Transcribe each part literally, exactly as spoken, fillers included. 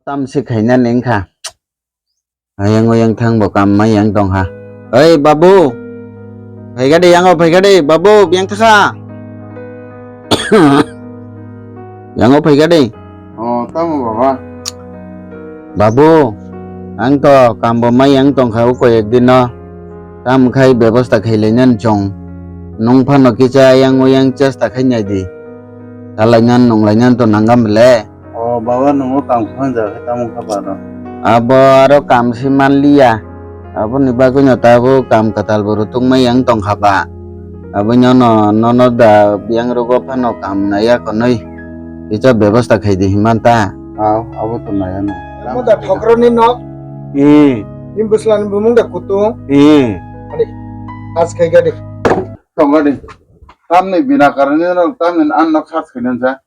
tamsi khainani wngkha. Ayang oyang thang bo kam mai yang tongkha. Oi babu, phaikha de, yango phaikha de, babu, biyang thakha. Yango phaikha de. Oh, tamo baba? Babu, ang to kambo mai yang tongkha o koyek dino. Tamo khai bebosta khailainani chong. Nung phano kisa yang o yang chesta khainai di. Khalainan nunglainan to nangam le. Oh, baba, nungo kam khanja khe tamo kha baro? Abo aro kam si manliya. Aboni bagwino tabuk kam kwtal bo rutungmai yang tongkha ba. Aboni ono nono da biyang rogo phano kam naiya konwi kisa bebosta khaidi hinmanta. Aw, abo to naiya no. Amo da thokroni nok? Eh. Ni bwslani bumung da kutung? Eh. Ani, khas khai gadi. Tong gadi. Tamni bina karani no tamni an nok khas khainan sa.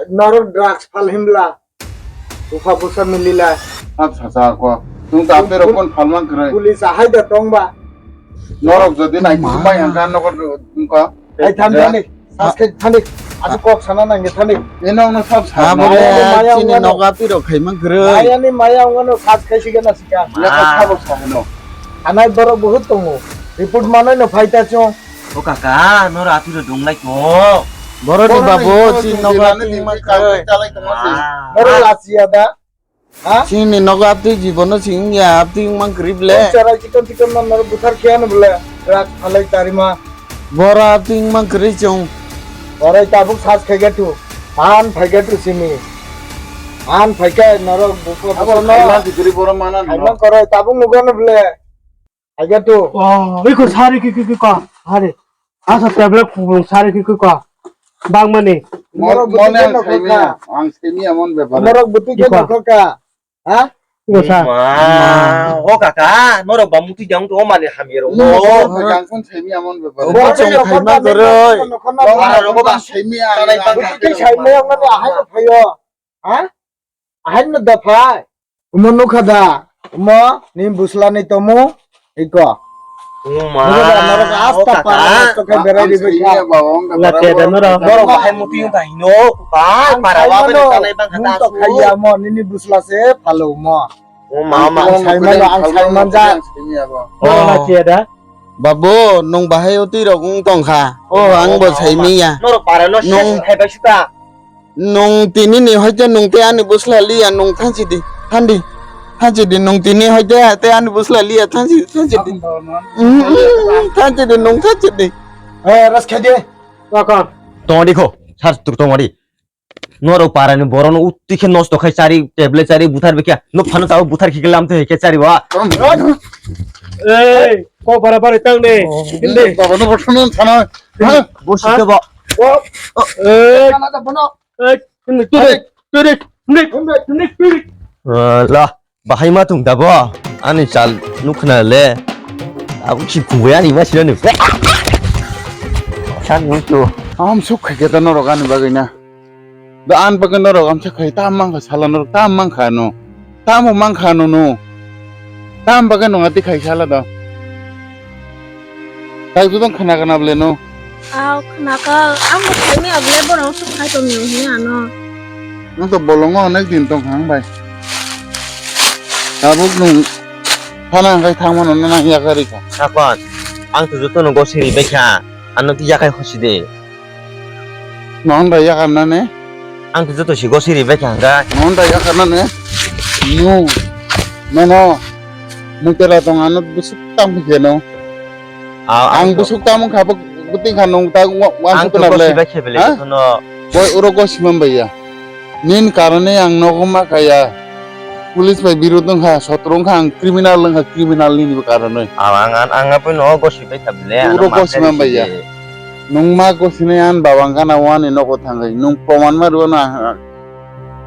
Norok drugs phal himla. Bupha busa milila. Sat sasa ko. Tung ta pero kon phalmang kre. Police ahai da tongba. Norok jodi nai mai hangka nokor ko. Ai thani thani. Sas khai thani. Asu kok sana nang thani. Eno no sab sa. Abo le maya chini ungano. Noga piro khaimang kre. Maya ni maya ungano sas khai sigana sika. Ya ka sabo sa no. Anai borok buhut tongo. Report manai no phaita chong. O kaka, noro atwiro dunglai tongo. Boroni babo, chini nogo atwing mankha. Noro lachiya da? Ha? Chini nogo atwi jibono chwng ya, atwi wngmang kwrwi ble. Charai chikon chikon no noro buthar khiya no ble. Rak phalai tarima. Boro atwi wngmang kwrwi chwng. Borai tabuk sas khaigatu. Phan phaigatu simi. Phan phaika norok buko buko no. Abo khaima jigri boro mana no. Khaima koroi tabuk nugo no ble. Aigatu. Oh, iko sari ki ki ki ka. Hari. Asa tablet kubung sari ki ki ka. Bang mani. Mon, mone ang semi, ang semi amon bepar. Norok buti ke nokho ka. Ha? Iko sa. Ma, o kaka, norok ba muti jang to mani hamiro. Norok ang kon semi amon bepar. Bo chong khaima goroi. Norok ba semi ang. Buti ke semi ang mani ahai no phayo. Ha? Ahai no da phai. Omo nukha da? Omo ni bwsla ni tomo iko. Oma, nukha da, norok asta o kaka, para to khe berai di ang bwkha. Sini ba, ong kaka, lake da norok. Norok bahai muti yung kahino, ba, para wa bani tanai bang kata su. Khaiya mo nini bwsla se phalo mo. Oma, oma. Ang saimano, ang saiman ja. Norok lake da. Babu, nung bahai o twi rok wng tongkha. O, ang bo saimiya. Norok para no nung hai bai suka. Nung tini ni hoite nung te ani bwsla liya nung thanchi di, thandi, thanchi di nung tini hoite te ani bwsla liya thanchi, thanchi di. Mm, mm, thanchi di nung thanchi di. Eh, ras khede. Kaka. Tongdi kho, sar tuk tongdi. Norok parani borok no utti khe nosto khai chari, table chari, buthar bikya. No phano tao buthar khikhe lam te hekhe chari ba. Ei, ko bara bara tang de. Inde. Baba no bothano thana. Ha? Bosi ke ba. Ei. Kana da bono. Ei, inde, inde, inde, inde, inde. La, bahai ma tung da bo. Ani chal nukhna le. Aku si kuwe ani ma sila nu. San nutu. Am suk khai ke ta norok ani bagwi na. Da an bagwi norok amsa khai ta mankha sala norok ta mankha no. Tamo mankha no no. Tam bagwi no ati khai sala da. Tai gudang khana kana ble no. Aw, khna ka, ang bo saimaya ble borok suk khai tong nung hini ano. Nwng to bolongo onek din tong kha ang bai. Tabuk nwng thana hwnkhe thangmano nang yakarwi kha. Sakon, ang to jotono gosiri bai kha, ano twi yakai hosi de. Nono da yakarnani? Ang to joto si gosiri bai kha hwnkha. Nono da yakarnani? Nwng, nono, mutera tong ano bwswk tang khe no. Ang bwswk tamo kha bwtwi kha nung ta wa-, wansuk kwnam le. Ang to gosi bai khe bele jotono. Boi uro gosi man bai ya. Nini karone ang nogo ma kaya. Police bai birud wng kha, sotro wng kha, ang criminal wng kha, criminal nini bo karone. Ang, ang, ang abo nogo gosi bai kha bele. Uro gosi man bai ya. Nung ma gosinai an baba wng gana wani nogo thangwi. Nung proman ma rw na.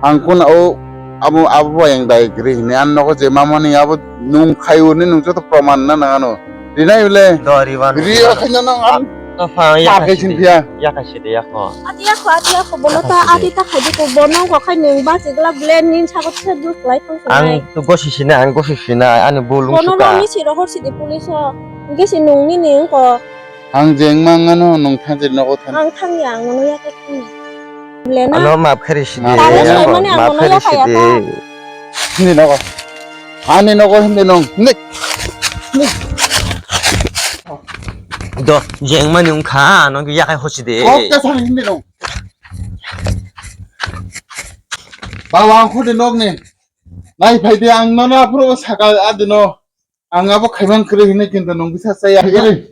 Ang kun o abo, abo bai ang dai gri hini an nogo je mamani abo nung khai uni nung joto proman na nang ano. Rinai ule. Do riban. Ri o khaina nang an. Apa ya kaisi de. Ya kaisi de ya ko. Ati ya ko, ati ya ko, bono ta, ati ta khai de ko, bono ko khai nung ba sigla ble nin sago se dus lai thang. Ang tu gosi sina, ang gosi sina, ani bolung suka. Bono lo mi si rohor si de police o. Gesi nung ni ning ko. Ang jeng mangano nung thanchi nogo than. Ang thangya ang nono yakai thangya. Lena. Ano map khari sidi. Tare saimani ang nono yakaya ta. Hindi nogo. Ani nogo hindi nong. Hindi. Hindi. Do, jengmani wngkha, ano yakai hosi de. Kok kasa hindi nong. Bawa ang khudi nogni. Nai phai di ang nono aphuru saka adino. Ang abo khaimang kwrwi hinwi kinto nung bisa chaya.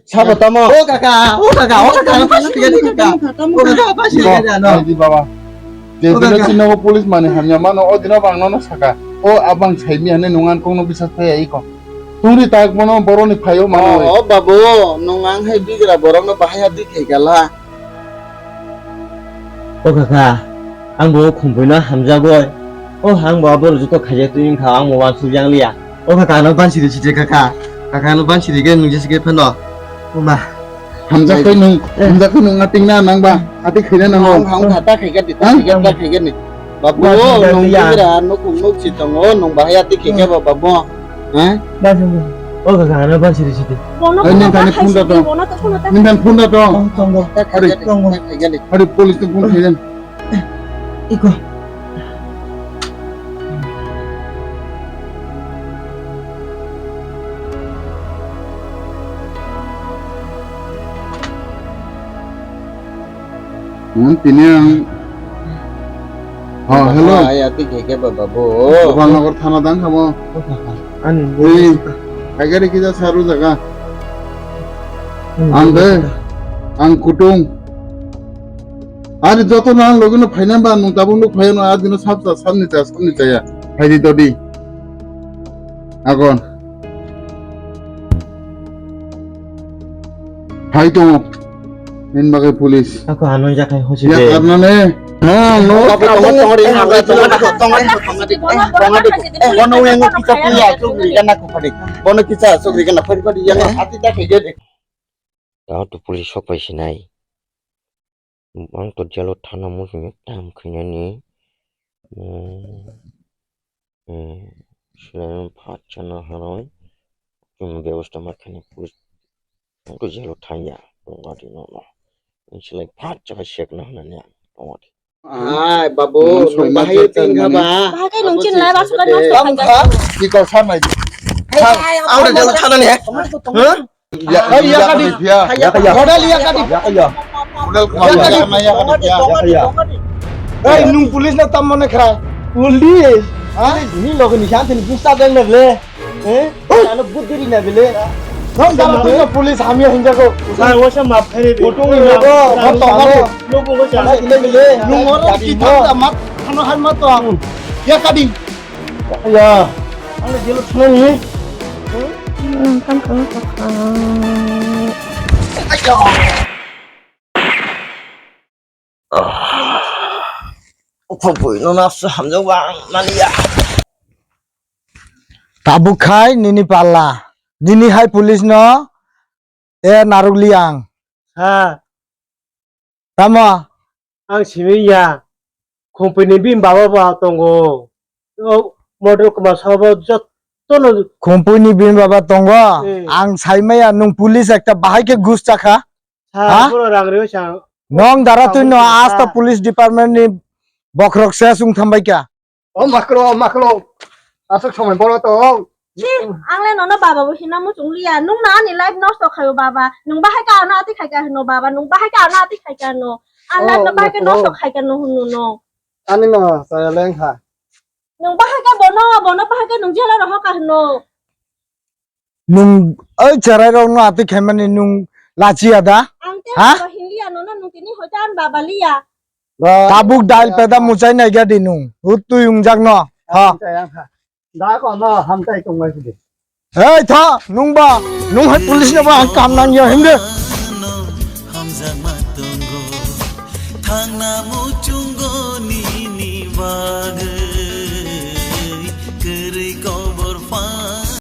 Sabo tamo. O kaka, o kaka, o kaka, ano pasi kaya di kaka. O kaka, pasi kaya di ano. Ai di baba. Je dino chino o police mani hamya mano, o dino bang nono saka. O abang saimi hane nung an kong no bisa chaya iko. Tungri tak mano boroni phaio mano. O babu, nung ang hai bigra borok no bahaya di khai gala. O kaka, ang bo khumpuino hamjagoi. O ang bo abo joto khaijak twi wngkha, ang bo wansuk yang liya. O kaka, ano bansiri site kaka. Kaka, ano bansiri ge nung jesi ge phano. Oma. Hamjak twi nung, hamjak twi nung ating na nang ba, ating khaina nang. Ang, ang, ta khaika di, ta khaika, ta khaika ni. Babu, nung bigra nukung nuk si tongo, nung bahaya ating khaika ba babu. Ha? Ba sini. O kaka, ano ba siri siri. Bono. Ai, phone nini ta, tani phone ta phone ta tong. Bono to phone ta. Nini tani phone ta tong. Oh, tongo. Ari. Tongo. Ari police to phone khaiden. Iko. Hmm, tini ang. Ha, hello. Ay, ati keke baba bo. Gopalnagar thana dang kamo. Ani. Ei, agari kisa saru jaga. Ang de, ang kutung. Ari joto na ang logino phaina ba nung tabuk nuk phaino adino sabsa sabni cha sabni chaya. Phaidi dodi. Agon. Hai tongo. Nini bagwi police. Ako ano jakai hosi de. Ya karnane. Ha, no. Tongo, tongo, tongo, tongo, tongo, tongo, tongo, tongo. Bono yang kita punya, chukri kana ko padi. Bono kita chukri kana padi padi yang hati tak kayak gini. Tao tu police sok pai sinai. Ang to jelo thana muchung tam khainani. Hmm. Hmm. Selain phat chana haroi. Chum bebosta ma khani police. Ang to jelo thanya. Tongwadi no no. Selain phat chaka sek na hanani. Tongwadi. Hai babu, nung bahai ting haba. Bahai kai nung chin lai ba suka nung suka. Ki kau sana itu. Hai, ang udah jelo thana ni. Hah? Ya, ya, ya, kadi. Ya, ya. Modal ya, kadi. Ya, ya. Modal kemana? Ya, kadi. Ya, kadi. Ya, ya. Hei, nung police na tam mone khra. Police? Ha? Ni logo ni shanti ni busta deng na ble. Eh? Ano budiri na ble. Nung tam tu police hamya hinja ko. Sai wasa map kare de. Utung ni logo, hot to hot. Logo ko chana. Nung oro kita mat, ano han mat to. Ya, kadi. Ya, ano jelo thana ni. Nang kam kang kang. Ukhopui no nasa hamjak bang mania. Tabuk khai nini palla. Nini hai police no e naruk liang. Ha. Tamo? Ang simi ya. Company bini baba ba tongo. O model koma sabo jotto no. Company bini baba tongo. Eh. Ang saimaya nung police ekta bahai khe gus chakha. Ha? Sa puro rang reo sa. Nong dara twi no asta police department ni bokrok se sung thambai kha. O maklo, o maklo. Aswk somoi boro to. Chi, ang le nono baba bo hina muchung liya. Nung na ani life nosto khayo baba. Nung bahai ka ano ati khai ka hino baba. Nung bahai ka ano ati khai ka hino. Ang life no bahai ka nosto khai ka no hunu no. Ani no saya leng ha. Nung bahai ka bono, bono bahai ka nung jela roho ka hino. Nung oi cherai rok no ati khaimani nung lachiya da? Ang te ha? Baba hinliya nono nung tini hoitan baba liya. Tabuk dal peda muchai nai gadi nung. Hut tui ungjak no. Ha. Da ko no hamtai tong mai sidi. Hei tha nung ba nung hai police no ba ang kam nang yo himde. Hamjak ma tongo thangna muchungo nini bagwi.